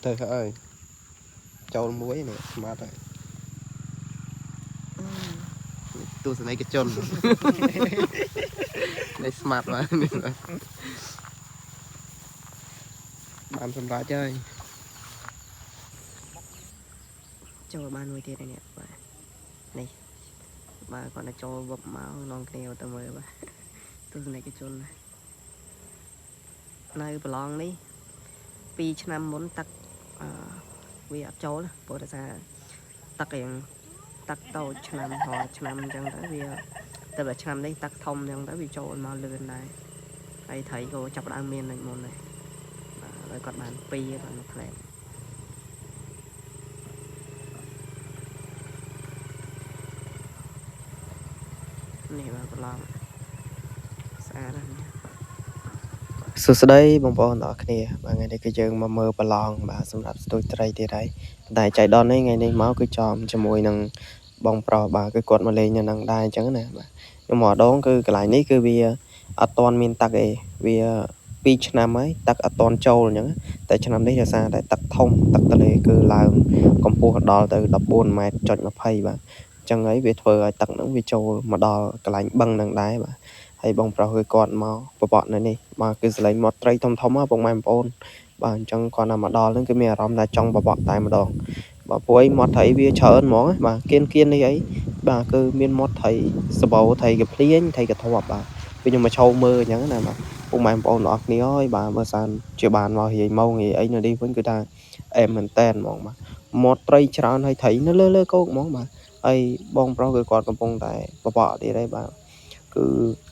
ទៅហើយចូលមួយនេះស្មាតហើយទស្សនិកជន នេះស្មាតបាទនេះបាទបានសម្រាប់ហើយ ចូលបានមួយទៀតហើយនេះបាទនេះបាទគាត់ទៅចូលវឹបមកនាំគ្នាទៅមើលបាទទស្សនិកជននៅប្រឡងនេះ2ឆ្នាំមុនទឹកអឺវាអត់ចូលណាព្រោះដោយសារទឹករៀងទឹកតូចឆ្នាំរាល់ឆ្នាំអញ្ចឹងទៅវាតែបើឆ្នាំនេះទឹកធំអញ្ចឹងទៅវាចូលមកលឿនដែរហើយត្រីក៏ចាប់ផ្ដើមមានដូចមុនដែរបាទឥឡូវគាត់បាន2បាទមួយផ្លែ នេះបាទប្រឡងស្អាតណាស់នេះ សួស្តីបងប្អូនទាំងអស់គ្នាបាទថ្ងៃនេះគឺយើងមកមើលប្រឡងបាទសម្រាប់ស្ទូចត្រីទៀតហើយប៉ុន្តែចៃដន្យនេះថ្ងៃនេះមកគឺចំជាមួយនឹងបងប្រុសបាទគឺគាត់មកលេងនៅនឹងដែរអញ្ចឹងណាបាទខ្ញុំមកម្ដងគឺកន្លែងនេះគឺវាអត់ទាន់មានទឹកទេវា2ឆ្នាំហើយទឹកអត់ទាន់ចូលអញ្ចឹងតែឆ្នាំនេះដោយសារតែទឹកធំទឹកទន្លេគឺឡើងកម្ពស់ដល់ទៅ14ម៉ែត្រចុច20បាទអញ្ចឹងហើយវាធ្វើឲ្យទឹកហ្នឹងវាចូលមកដល់កន្លែងបឹងហ្នឹងដែរបាទ ហើយបងប្រុសគឺគាត់មកបបក់នៅនេះបាទគឺសលេងមាត់ត្រីធំធំហ៎ពុកម៉ែបងប្អូនបាទអញ្ចឹងគាត់ណាមកដល់ហ្នឹងគឺមានអារម្មណ៍ថាចង់បបក់តែម្ដងបាទព្រោះអីមាត់ត្រីវាច្រើនហ្មងណាបាទគៀនគៀននេះអីបាទគឺមានមាត់ត្រីសបោត្រីកភ្លៀងត្រីកធាប់បាទគឺខ្ញុំមកឈោមើលអញ្ចឹងណាបាទពុកម៉ែបងប្អូនទាំងអស់គ្នាអើយបាទបើសិនជាបានមករាយម៉ោងរាយអីនៅនេះវិញគឺថាអែមមែនតែនហ្មងបាទមាត់ត្រីច្រើនហើយត្រីនៅលើលើគោកហ្មងបាទហើយបងប្រុសគឺគាត់កំពុងតែបបក់ទៀតហើយបាទ គឺ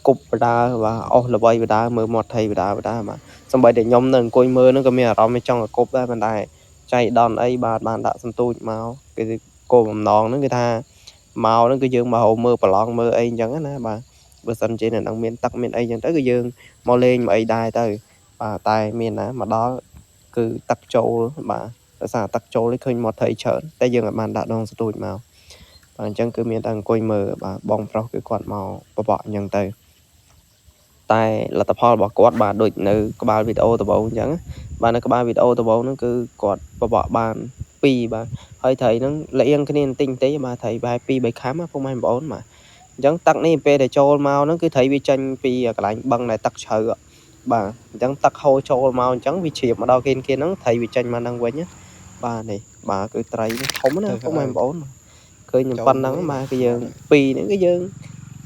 គប់បដាបាទអស់ល្បីបដាមើលមាត់ថៃបដាបដាបាទសំបីតែខ្ញុំនៅអង្គុយមើលហ្នឹងក៏មានអារម្មណ៍ចង់ឲ្យគប់ដែរប៉ុន្តែចៃដន្យអីបាទបានដាក់សន្ទូចមកគឺគោលបំណងហ្នឹងគឺថាមកហ្នឹងគឺយើងមករកមើលប្រឡងមើលអីអញ្ចឹងណាបាទបើសិនជានៅនឹងមានទឹកមានអីអញ្ចឹងទៅគឺយើងមកលេងមកអីដែរទៅបាទតែមានណាមកដល់គឺទឹកចូលបាទដោយសារទឹកចូលនេះឃើញមាត់ថៃច្រើនតែយើងអាចបានដាក់ដងសន្ទូចមក បាទអញ្ចឹងគឺមានតែអង្គុយមើលបាទបងប្រុសគឺគាត់មកបបក់អញ្ចឹងទៅតែលទ្ធផលរបស់គាត់បាទដូចនៅក្បាលវីដេអូដំបូងអញ្ចឹងបាទនៅក្បាលវីដេអូដំបូងហ្នឹងគឺគាត់បបក់បាន2បាទហើយត្រីហ្នឹងលៀងគ្នាបន្តិចបន្តិចបាទត្រីប្រហែល2 3ខាំណាពុកម៉ែបងប្អូនបាទអញ្ចឹងទឹកនេះពេលដែលចូលមកហ្នឹងគឺត្រីវាចេញពីកន្លែងបឹងដែលទឹកជ្រៅបាទអញ្ចឹងទឹកហូរចូលមកអញ្ចឹងវាជ្រាបមកដល់គៀនគៀនហ្នឹងត្រីវាចេញមកហ្នឹងវិញណាបាទនេះបាទគឺត្រីនេះធំណា ទៅ ពុកម៉ែ ហើយ បងប្អូន ឃើញ ចូល ប៉ុណ្ណឹង មួយ បាទគឺយើង ស្មាតហើយ ពីរហ្នឹងគឺយើង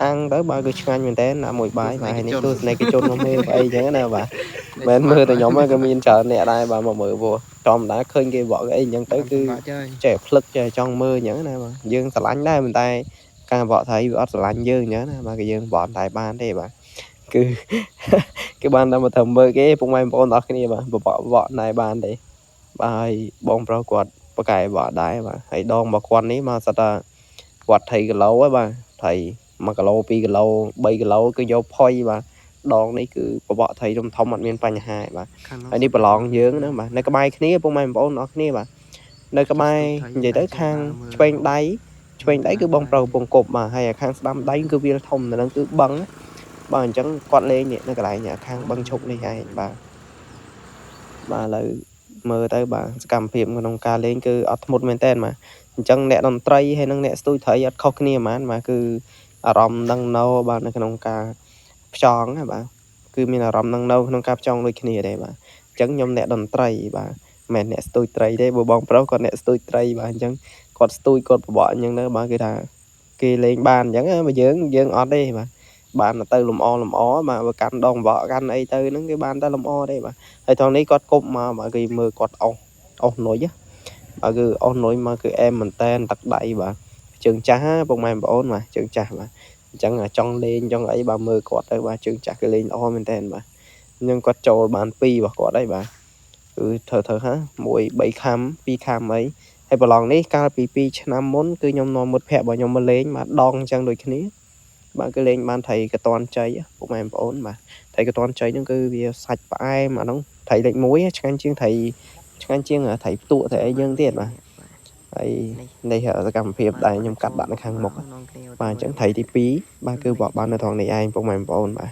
អាំងទៅបាទគឺឆ្ងាញ់មែនតើណាមួយ ទ បាយ ស្សនិកបាទហើយនេះ ជន ទស្សនិកជនមកមើលអីចឹងណាបាទ នេះ មិន ស្មាតបាទ មើលតែខ្ញុំហ្នឹងក៏មានច្រើនអ្នកដែរបាទមកមើលព្រោះធម្មតាឃើញគេបកអីចឹងទៅ បាន គឺ សម្រាប់ហើយ ចេះភ្លឹកចេះចង់មើលចឹងណាបាទយើងស្រឡាញ់ដែរប៉ុន្តែការបកថៃវាអត់ស្រឡាញ់យើងចឹងណាបាទគឺយើងបកតែបានទេបាទគឺ គឺបានតែមកធ្វើមើលគេពុកម៉ែបងប្អូនទាំងអស់គ្នាបាទបបកបកណែបានទេបាទហើយបងប្រុសគាត់បកកែបកដែរបាទហើយដងរបស់គាត់នេះមកសិតថា គាត់ថៃគីឡូហើយបាទថៃ1គីឡូ2គីឡូ3គីឡូគឺយកផុយបាទដងនេះគឺបបកថៃធំធំអត់មានបញ្ហាទេបាទ ខាងនោះ ហើយនេះប្រឡងយើងណាបាទនៅក្បែរគ្នាពុកម៉ែបងប្អូនទាំងអស់គ្នាបាទនៅក្បែរ ស្ទូចត្រី និយាយទៅ តែចូល ខាង ដើរមើល ឆ្វេងដៃឆ្វេងដៃគឺបងប្រុស ដែរ កំពុងគប់បាទហើយខាងស្ដាំដៃគឺវាលធំនៅនឹងគឺបឹងណាបាទអញ្ចឹងគាត់លេងនេះនៅកន្លែងនេះខាងបឹងឈុកនេះឯងបាទបាទឥឡូវមើលទៅបាទសកម្មភាពក្នុងការលេងគឺអត់ធ្មត់មែនតើបាទអញ្ចឹងអ្នកតន្ត្រីហើយនិងអ្នកស្ទូចត្រីអត់ខុសគ្នាហ្មងបាទគឺអារម្មណ៍នឹងនៅបាទនៅក្នុងការផ្ចង់ណាបាទគឺមានអារម្មណ៍នឹងនៅក្នុងការផ្ចង់ដូចគ្នាដែរបាទអញ្ចឹងខ្ញុំអ្នកតន្ត្រីបាទមិនមែនអ្នកស្ទូចត្រីទេបើបងប្រុសគាត់អ្នកស្ទូចត្រីបាទអញ្ចឹងគាត់ស្ទូចគាត់បបកអញ្ចឹងទៅបាទគឺថាគេលេងបានអញ្ចឹងណាបើយើងយើងអត់ទេបាទបានតែទៅលំអលំអបាទបើកាន់ដងបបកកាន់អីទៅហ្នឹងគេបានតែលំអទេបាទហើយថងនេះគាត់គប់មកបាទគេមើលគាត់អស់អស់នុយណាបាទគឺអស់នុយមកគឺអែមមែនតែនទឹកដៃបាទជើងចាស់ណាពុកម៉ែបងប្អូនបាទជើងចាស់បាទអញ្ចឹងចង់លេងចង់អីបាទមើលគាត់ទៅបាទជើងចាស់គឺលេងល្អមែនតែនបាទអញ្ចឹងគាត់ចូលបាន2របស់គាត់ហើយបាទគឺធ្វើធ្វើហា1 3ខាំ2ខាំអីហើយប្រឡងនេះកាលពី2ឆ្នាំមុនគឺខ្ញុំនាំមិត្តភ័ក្តិរបស់ខ្ញុំមកលេងបាទដងអញ្ចឹងដូចគ្នាបាទគឺលេងបានត្រីកតាន់ជ័យពុកម៉ែបងប្អូនបាទត្រីកតាន់ជ័យហ្នឹងគឺវាសាច់ផ្អែមអាហ្នឹងត្រីលេខ1ឆ្ងាញ់ជាងត្រីឆ្ងាញ់ជាងត្រីផ្ទក់ត្រីអីយើងទៀតបាទ នេះបាទ ហើយ នេះ នេះសកម្មភាព បាទ ដែល គាត់ ខ្ញុំកាត់ ចូល ដាក់នៅខាង មក មុខ នាំគ្នាទៅ បាទអញ្ មើ ចឹង ល ត្រីទី2បាទ ទស្ស គឺ និកជន បកបាននៅត្រង់នេះឯងពុកម៉ែបងប្អូនបាទ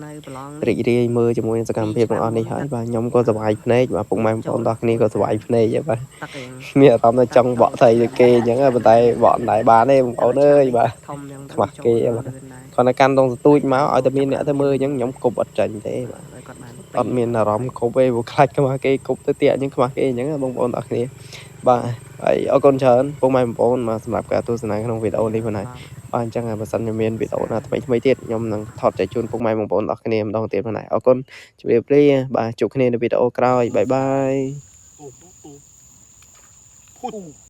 នៅប្រឡង រីករាយមើលជាមួយនឹងសកម្មភាពទាំងអស់នេះហើយបាទខ្ញុំក៏សប្បាយភ្នែកបាទពុកម៉ែបងប្អូនទាំងគ្នាក៏សប្បាយភ្នែកដែរបាទ ទឹករៀង មានអារម្មណ៍ថាចង់បក់ត្រីដូចគេអញ្ចឹងប៉ុន្តែបក់មិនដែរបានទេបងប្អូនអើយបាទ ធំអញ្ចឹងទៅ ខ្វះគេបាទ លឿនដែរ គ្រាន់តែកាន់ដងសទូចមកឲ្យតែមានអ្នកទៅមើលអញ្ចឹងខ្ញុំគប់អត់ចាញ់ទេបាទ ហើយគាត់បាន អត់មានអារម្មណ៍គប់ទេព្រោះខ្លាចខ្មាស់គេគប់ទៅទៀតអញ្ចឹងខ្មាស់គេអញ្ចឹងបងប្អូនទាំងអស់គ្នាបាទហើយអរគុណច្រើនពុកម៉ែបងប្អូនបាទសម្រាប់ការទស្សនាក្នុងវីដេអូនេះផងដែរបាទអញ្ចឹងបើសិនជាមានវីដេអូណាថ្មីថ្មីទៀតខ្ញុំនឹងថតចែកជូនពុកម៉ែបងប្អូនទាំងអស់គ្នាម្ដងទៀតផងដែរអរគុណជម្រាបលាបាទជួបគ្នានៅវីដេអូក្រោយ bye bye. អូអូអូ